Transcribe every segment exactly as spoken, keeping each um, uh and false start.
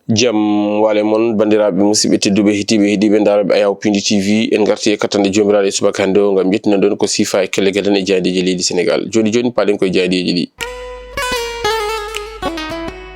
Jam waale mon, banndiraaɓe musidɓe tedduɓe, heɗiiɓe, heɗiiɓe ndaarooɓe Ayaw Pindi T V. En ngarti e kattanɗe joomiraaɗe e subaka hannde o ngam ƴettinande on ko siifa e kellegal en e jaayndeeji leydi Senegal. Jooni jooni, paaɗen koye jaayndeeji ɗi.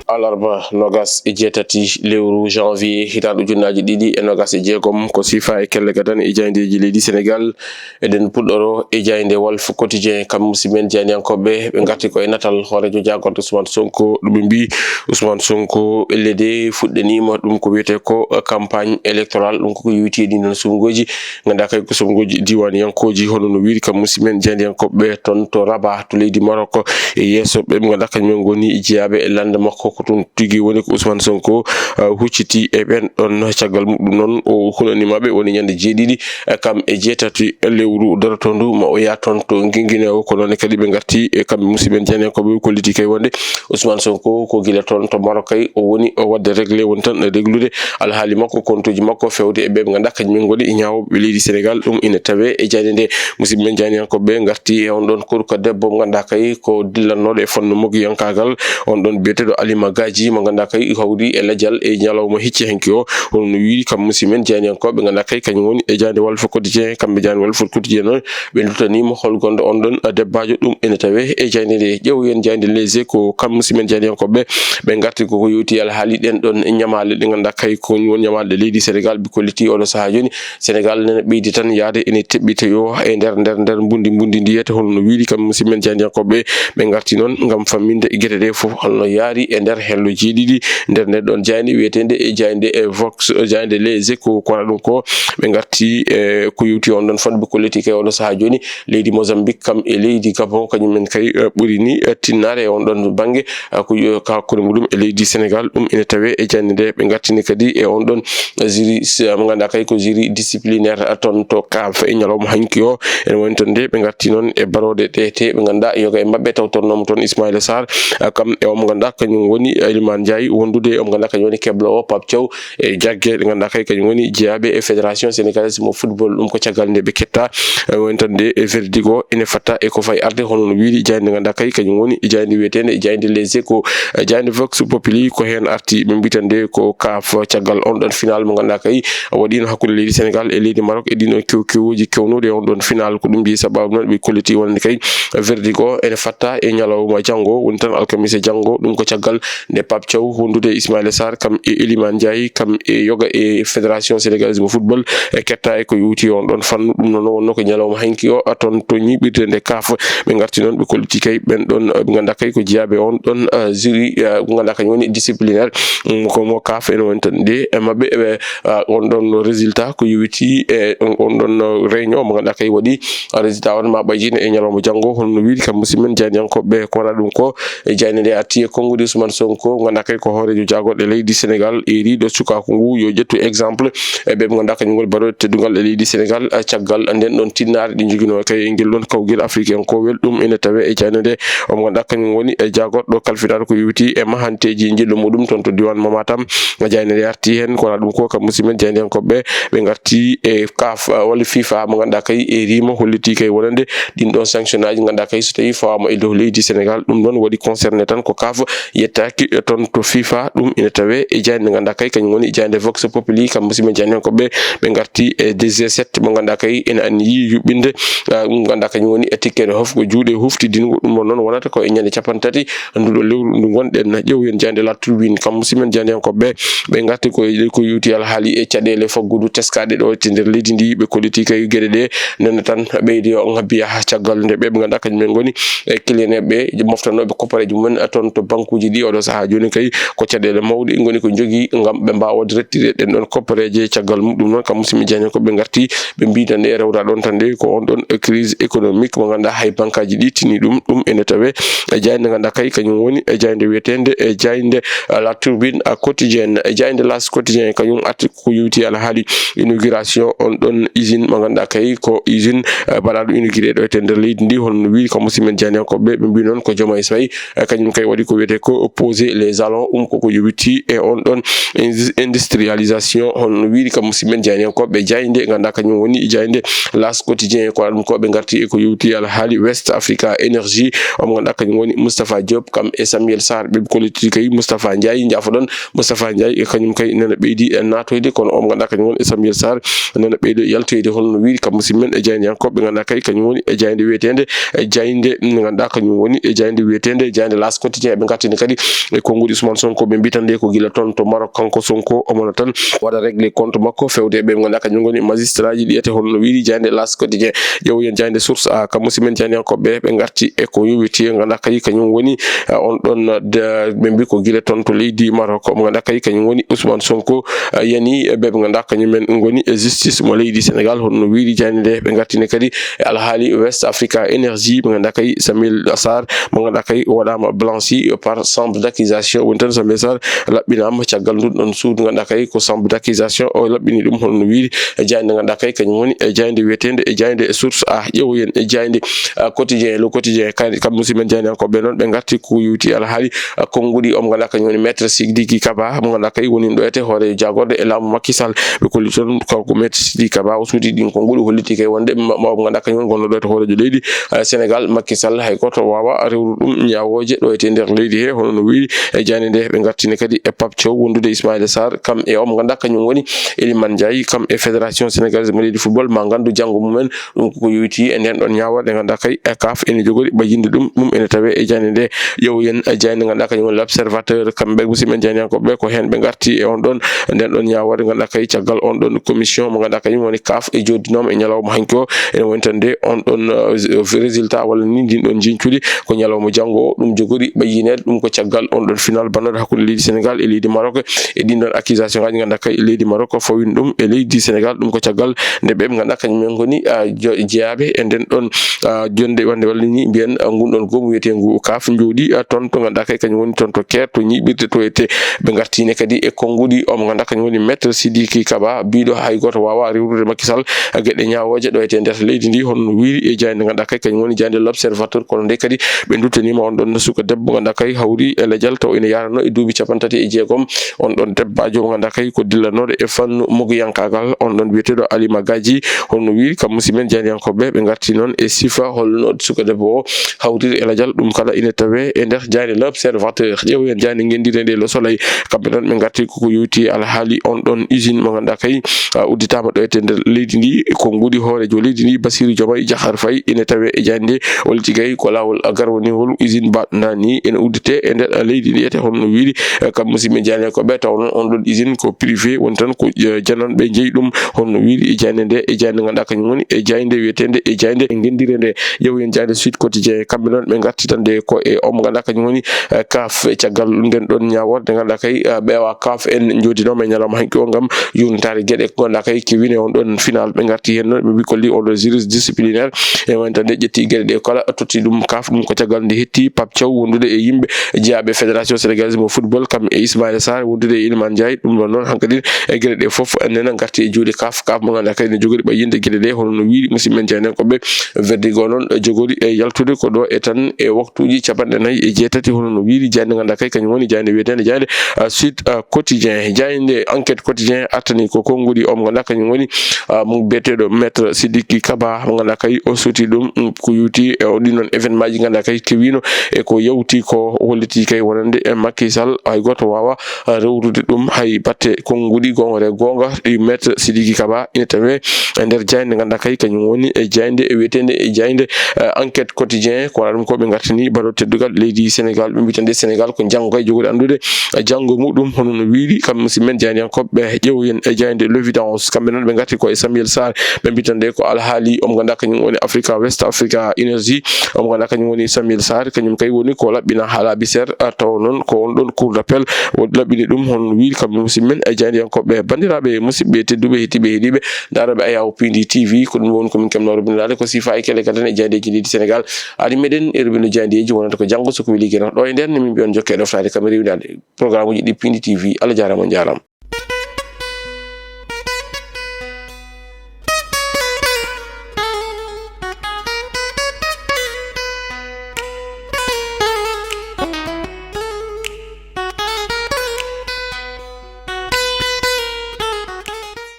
Alarba nogas e jeetati lewru janvier, hitaande ujunnaaji ɗiɗi e nogas e jeegom, ko siifa e kellegal en e jaayndeeji leydi Senegal. Eɗen puɗɗoro e jaaynde Walf Quotidien, kam musidɓe men jaayndiyankooɓe, ɓe ngarti ko e natal hooreejo jaagorɗo Ousmane Sonko, ɗo ɓe mbii Ousmane Sonko ellede fuɗɗaniima ɗum ko wiyetee ko campagne électorale, ɗum koko yowiti e ɗin ɗon suɓngooji, nganndaa kay ko suɓngooji diiwaaniyankooji, hono no wiiri kam musidɓe men jaayndiyankooɓe toon to Rabat to leydi Maroc. E yeeso ɓe ɓe nganndaa kañum en ngoni jeyaaɓe e lannde makko, ko toon tigi woni ko Ousmane Sonko, uh, hucciti e ɓen ɗon. Caggal muɗum noon, o hunaniima ɓe, woni ñande jeeɗiɗi, eh, kam e jeetati lewru darotoondu, ma o yaha toon to Guinguinéo. Ko noon kadi ɓe ngarti e kamɓe musidɓe en jaayndiyankooɓe, kolliti kay wonde Ousmane Sonko ko gila toon to Maroc kay o woni o waɗde réglé, woni tan réglude alhaali makko, kontuuji makko, feewde e ɓe ɓe nganndaa kañum en ngoni ñaawooɓe leydi Senegal. Ɗum ina tawee e jaaynde nde. Musidɓe men jaayndiyankooɓe ngarti e on ɗon kurka debbo mo nganndaa kay ko dillannooɗo e fannu mogiyankaagal, on ɗon biyeteeɗo Alima Gadji, mo nganndaa kay hawri e lajal e ñalawma hecci hanki o. Hono no wiiri kam musidɓe men jaayndiyankooɓe, nganndaa kay kañum woni e jaaynde Walf Quotidien, kamɓe jaaynde Walf Quotidien noon, ɓe luttaniima hol gonɗo on ɗon debbaajo, ɗum ene tawee e jaaynde nde. Ƴeewoyen jaaynde Les Échos, kam musidɓe men jaayndiyankooɓe, ɓe ngarti koko yowiti alhaali ɗen ɗon ñamaale ɗe nganndaa kay ko woni ñamaale ɗe leydi Senegal, ɓe kolliti oɗo sahaa jooni. Senegal nene ɓeydi tan yaade ene teɓɓita yo e nder, nder, nder mbundi, mbundi ndi yiyete, hono no wiiri kam musidɓe men jaayndiyankooɓe. Ɓe ngarti noon ngam famminde gete ɗe fof holno yaari e nder hello jeeɗiɗi nder nden ɗon jaaynde wiyeteende e jaaynde e Vox, jaaynde Les Échos, kono ɗum ko ɓe ngarti e ko yowti on ɗon fannu, ɓe kolliti kay oɗo sahaa jooni leydi Mozambique kam e leydi Gabon, kañum en kay, eh, ɓuri ni, eh, tinnaare e on ɗon bannge, eh, ko yo-, ka hakkunde muɗum e leydi Senegal. Ɗum ene tawee e jaaynde nde. Ɓe ngartini kadi e on ɗon, eh, jury, s-, mo nganndaa kay ko jury disciplinaire, eh, toon to CAF e ñalawma hanki o. Ene woni toon nde ɓe ngarti noon e barooɗe ɗe te ɓe nganndaa yoga e maɓɓe tawtornoomo toon Ismaïla Sarr, eh, kam e omo nganndaa kañum woni Elimane Ndiaye, wondude e omo nganndaa kañum woni kebloowo Pape Thiaw. E jagge ɗe nganndaa kay kañum woni jeyaaɓe e Fédération Sénégalaise mo Football. Ɗum ko caggal nde ɓe ketta, eh, woni tan nde e verdict o ene fatta e ko fayi arde, hono no wiiri jaaynde nde nganndaa kay kañum woni jaaynde wiyeteende jaaynde Les Échos, eh, jaaynde Vox Populi ko heen arti. Ɓe mbii tan nde ko CAF caggal on ɗon final mo nganndaa kay waɗiino hakkunde leydi Senegal e leydi Maroc e ɗin ɗon kew-, kewuuji kewnooɗi e on ɗon final. Ko ɗum mbii sababu noon ɓe kolliti wonande kay verdict o ene fatta e ñalawma janngo, woni tan alkamisa janngo. Ɗum ko caggal nde Pape Thiaw wondude e Ismaïla Sarr kam e Elimane Ndiaye kam e yoga e Fédération Sénégalaise mo Football e ketta e ko yowti on ɗon fannu. Ɗum noon wonno ko ñalawma hanki o, a, toon to ñiiɓirde nde CAF. Ɓe ngarti noon ɓe kolliti kay ɓen ɗon, eh, ɓe nganndaa kay ko jeyaaɓe on ɗon, eh, jury, eh, ko nganndaa kañum woni disciplinaire, mm, ko mo CAF ene woni tan nde e maɓɓe, ɓe, eh, on ɗon résultat ko yowiti e on, on ɗon réunion mo nganndaa kay waɗi résultat on ma ɓajine e ñalawma janngo, hono no wiiri kam musidɓe men jaayndiyankooɓe. Ko wona ɗum ko e jaaynde nde arti e konnguɗi Ousmane Sonko, nganndaa kay ko hooreejo jaagorɗe leydi Senegal, eriiɗo sukaaku ngu yo ƴettu exemple e ɓe ɓe nganndaa kañum ngoni barooɗe teddungal e leydi Senegal, eh, caggal nden ɗon tinnaare ɗe njoginoo kay e ngel ɗon kawgel africain kowel. Ɗum ene tawee e jaaynde nde. Omo nganndaa kañum woni e jaagorɗo kalfinaaɗo ko yowiti e mahanteeji njillu muɗum toon to diiwaan mo Matam. Jaaynde nde arti heen, ko wona ɗum ko kam musidɓe men jaayndiyankooɓe, ɓe ngarti e CAF, eh, walla FIFA mo nganndaa kay e riima holliti kay wonande ɗin ɗon sanction aji nganndaa kay so tawii fawaama e dow leydi Senegal, ɗum ɗon waɗi concerné tan ko CAF, yettaaki, eh, toon to FIFA. Ɗum ene tawee e jaaynde nganndaa kay kañum woni jaaynde Vox Populi, kam musidɓe men jaayndiyankooɓe, ɓe ngarti e G sept mo nganndaa kay ene anniyi yuɓɓinde, ah, ɗum nganndaa kañum woni e tikkere hofgo juuɗe huftidingo. Ɗum ɗon noon wonata ko e ñande cappanɗe tati nduɗo lewru ndu ngonɗen. Ƴeewoyen jaaynde La Tribune, kam musidɓe men jaayndiyankooɓe, ɓe ngarti ko, ko yowti alhaali e caɗeele faggudu teskaaɗe ɗo e nder leydi ndi. Ɓe kolliti kay geɗe ɗe nana tan ɓeydi o ngabbiya haa caggal nde ɓe ɓe nganndaa kañum en ngoni e clientɓe moftanooɓe koppareeji mumen toon to bankuuji ɗi. Oɗo sahaa jooni kay ko caɗeele mawɗe ngoni ko njogii ngam ɓe mbaawa waɗde rettirde ɗen ɗon koppareeje. Caggal muɗum noon kam musidɓe jaayndiyankooɓe ngarti ɓe mbii tan nde rewra ɗon tan nde ko on ɗon crise économique mo nganndaa hay bankaaji ɗi tini ɗum. Ɗum ene tawee e jaaynde nganndaa kay kañum woni e jaaynde wiyeteende e jaaynde, eh, La Tribune, eh, Quotidienne, eh, jaaynde L'As Quotidien kañum arti ko yowti alhaali inauguration on ɗon usine mo nganndaa kay ko usine, eh, baɗaaɗo inauguré ɗo e nder leydi ndi, hono no wiiri kam musidɓe men jaayndiyankooɓe. Ɓe mbii noon ko Diomaye Faye, eh, kañum kay waɗi ko wiyetee ko pause Les jalons, ɗum koko yowiti e on ɗon indus- industrialisation, hono no wiiri kam musidɓe men jayniyankooɓe jaynde, ngannduɗaa kañum woni jaynde L'As Quotidien. Ko ɗum ko ɓe ngarti e ko yowiti alhaali West Africa Energy, omo ngannduɗaa kañum woni Moustapha Diop, kam e Samuel Sarr, ɓe kolliti kay Moustapha Ndiaye, njaafo-ɗon Moustapha Ndiaye, e kañum kay nana ɓeydi e naatoyde, kono omo ngannduɗaa kañum woni e Samuel Sarr nana ɓeydo yaltoyde, hono no wiiri kam musidɓe men e jayniyankooɓe, ɓe ngannduɗaa kay kañum woni e jaynde wiyeteende e jaynde, nde ngannduɗaa kañum woni e jaynde wiyeteende jaynde L'As Quotidien. Ɓe ngartini kadi e konnguɗi Ousmane Sonko, ɓe mbitan nde ko gila toon to Maroc, kanko Sonko omo no tan waɗa réglé compte makko fewde e ɓe ngannduɗaa kañum ngoni magistrat ji ɗi ete, hono no wiiri jaynde L'As Quotidien. Ƴeewoyen jaynde Source A, kam musidɓe men jayniyankooɓe, ɓe ngarti e ko yowiti e ngannduɗaa kay kañum woni, eh, on ɗon, eh, de- ɓe mbi ko gila toon to leydi Maroc, omo ngannduɗaa kay kañum woni Ousmane Sonko, eh, yani e ɓe ɓe ngannduɗaa kañum en ngoni e justice mo leydi Sénégal, hono no wiiri jaynde nde. Ɓe ngartini kadi e alhaali West Africa Energy, ɓe ngannduɗaa kay Samuel Sarr, mo ngannduɗaa kay o waɗaama blanchi par chambre d'accusation. Woni tan Samuel Sarr laɓɓinaama caggal ndun ɗon suudu, ngannduɗaa kay ko chambre d'accusation o laɓɓini ɗum, hono no wiiri e jaynde, ngannduɗaa kay kañum woni e jaynde wiyeteende e jaynde Source A. Ƴeewoyen e jaynde, ah, Quotidien, Le Quotidien, kay kam musidɓe men jayniyankooɓe noon, ɓe ngarti ko yowiti alhaali, ah, konnguɗi, omo ngannduɗaa kañum woni Maître Sidiki Kaba, mo ngannduɗaa kay woni ɗo ete hoore jaagorɗe e laamu Macky Sall. Ɓe kolli toon kanko Maître Sidiki Kaba, o suuti ɗin konnguɗi, holliti kay wonde ma, ma, omo ngannduɗaa kañum woni gonɗo ɗo ete hooreejo leydi, ah, Sénégal, Macky Sall, hay gooto waawa rewru ɗum ñaawooje ɗo ete nder leydi he, hono no wiiri e jaynde nde. Ɓe ngartini kadi e Pape Thiaw wondude Ismaïla Sarr, kam e omo ngannduɗaa kañum woni Iliman Ndiaye, kam e Fédération Sénégalaise mo leydi football, ma nganndu janngo mumen. Ɗum koko yowiti e nden ɗon ñaawoore, ngannduɗaa kay e kaf ene jogori ɓajinde ɗum, ɗum ene tawe e jaynde nde. Ƴeewoyen e jaynde ngannduɗaa kañum woni L'Observateur, kamɓe musidɓe men jayniyankooɓe, ko heen ɓe ngarti e on ɗon, nden ɗon ñaawoore, ngannduɗaa kay caggal on ɗon commission mo ngannduɗaa kañum woni kaf e joddinooma e ñalawma hanki o, ene woni tan nde on ɗon, eh, résultat walla ni ndin ɗon jincudi ko ñalawma janngo o, ɗum jogori ɓayineede, ɗum ko caggal on ɗon final bannooɗo hakkunde leydi Sénégal e leydi Maroc. E ɗin ɗon accusation ngaji ngannduɗaa kay leydi Maroc fawini ɗum e leydi Sénégal, ɗum ko caggal nde ɓe ngannduɗaa kañum en ngoni, ah, jo- jeyaaɓe e nden ɗon, ah, jonde wonde walla ni mbiyen, ah, ngun ɗon goomu wiyeteengu kaf jooɗi, ah, toon to ngannduɗaa kay kañum woni toon to Caire, to ñiiɓirde to ete. Ɓe ngartine kadi e konnguɗi omo ngannduɗaa kañum woni Maître Sidiki Kaba, biiɗo hay gooto waawa rewrude Macky Sall, ah, geɗe ñaawooje ɗo ete nder leydi ndi, hono no wiiri e jaynde ngannduɗaa kay kañum woni jaynde L'Observateur. Kono nde kadi ɓe duttaniima on ɗon suka debbo ngannduɗaa kay hawri e lejal taw ene yaarano e duuɓi capanɗe tati e jeegom. On ɗon debbaajo mo ngannduɗaa kay ko dillanooɗo e fannu mogiyankaagal, on ɗon wiyeteeɗo Alima Gadji, hono no wiiri kam musidɓe men jayniyankooɓe, ɓe ngarti noon e sifa holno suka debbo o hawriri e lejal, ɗum kala ine tawe e nder jaynde L'Observateur. Ƴeewoyen jaynde ngenndiire nde Le Soleil, kamɓe noon ɓe ngarti koko yowiti alhaali on ɗon usine mo ngannduɗaa kay, ah, udditaama ɗo ete nder leydi ndi, konnguɗi hooreejo leydi ndi Bassirou Diomaye Diakhar Faye ine tawe e jaynde nde. Holliti kay ko laawol garwaniwol usine mbaɗɗo nani ene uddite e nder leydi ndi ete, hono no wiiri, eh, kam musidɓe jayniyankooɓe, taw noon on ɗon usine ko privé woni tan, ko, eh, jananɓe jeyi ɗum, hono no wiiri e jaynde nde, e jaynde ngannduɗaa kañum woni e jaynde wiyeteende e jaynde e ngenndiire nde. Ƴeewoyen jaynde Sud Quotidien, kamɓe noon ɓe ngarti tan nde ko e omo ngannduɗaa kañum woni, eh, kaf, caggal nden ɗon ñaawoore nde ngannduɗaa kay, eh, ɓeewa kaf en joddinooma e ñalawma hanki o ngam yurnitaare geɗe ko ngannduɗaa kay kewine on ɗon final. Ɓe ngarti heen noon, ɓe mbi kolli on ɗon jurisdisciplinaire, e woni tan nde ƴetti geɗe ɗe kala, totti ɗum kaf. Ɗum ko caggal nde hetti Pape Thiaw wondude e yimɓe jeyaaɓe Fédération Sénégalaise mo football, kam e Ismaïla Sarr wondude e Iliman Ndiaye. Ɗum ɗon noon hankadi e geɗe ɗe fof nena ngarti e juuɗe kaf, kaf mo ngannduɗaa kadi ne jogori ɓayyinde geɗe ɗe, hono no wiiri musidɓe men jayniyankooɓe. Verdict o noon jogori e yaltude ko ɗo e tan e waktuuji capanɗe nayi e jeetati, hono no wiiri jaynde ngannduɗaa kay kañum woni jaynde wiyeteende jaynde, ah, Sud, ah, Quotidien. Jaynde Enquête Quotidien artani ko konnguɗi omo ngannduɗaa kañum woni, ah, mo biyeteeɗo Maître Sidiki Kaba, mo ngannduɗaa kay o suuti ɗum, mm, ko yowiti e o ɗin noon événement ji ngannduɗaa kay kewiino e ko yawti ko holliti kay wonande e Macky Sall, hay gooto waawa rewrude ɗum hay batte konnguɗi goongre goonga ɗi Maître Sidiki Kaba ina tawe e nder jaynde ngannduɗaa kay kañum woni e jaynde e wiyeteende e jaynde, eh, Enquête Quotidien. Ko wona ɗum ko ɓe ngartini baɗo teddungal leydi Sénégal, ɓe mbiyata nde Sénégal ko janngo kay jogori anndude, eh, janngo muɗum, hono no wiiri kam musidɓe men jayniyankooɓe. Ƴeewoyen e jaynde L'Évidence, kamɓe noon ɓe ngarti ko e Samuel Sarr, ɓe mbiyata nde ko alhaali omo ngannduɗaa kañum woni Africa West Africa Energy, omo ngannduɗaa kañum woni Samuel Sarr, kañum kay woni ko laɓɓina haa laabi seer, ah, taw noon ko on ɗon cour d'appel o laɓɓini ɗum, hono no wiiri kamɓe musidɓe men e jayniyankooɓe. Banndiraaɓe, musidɓe tedduɓe, heɗiiɓe, heɗiiɓe, ndaarooɓe Ayaw Pindi T V, ko ɗum woni ko min keɓnoo roɓiniraade ko siifa e kelle gadan e jaayndeeji leydi Sénégal. Ari meɗen e roɓino jaayndeeji wonata ko janngo so ko weli geno. Ɗo e nder ne min mbiyon jokke e ɗoftaade kam e rewindaade programme uji ɗi Pindi T V. Allah jaaraama, on njaaraama.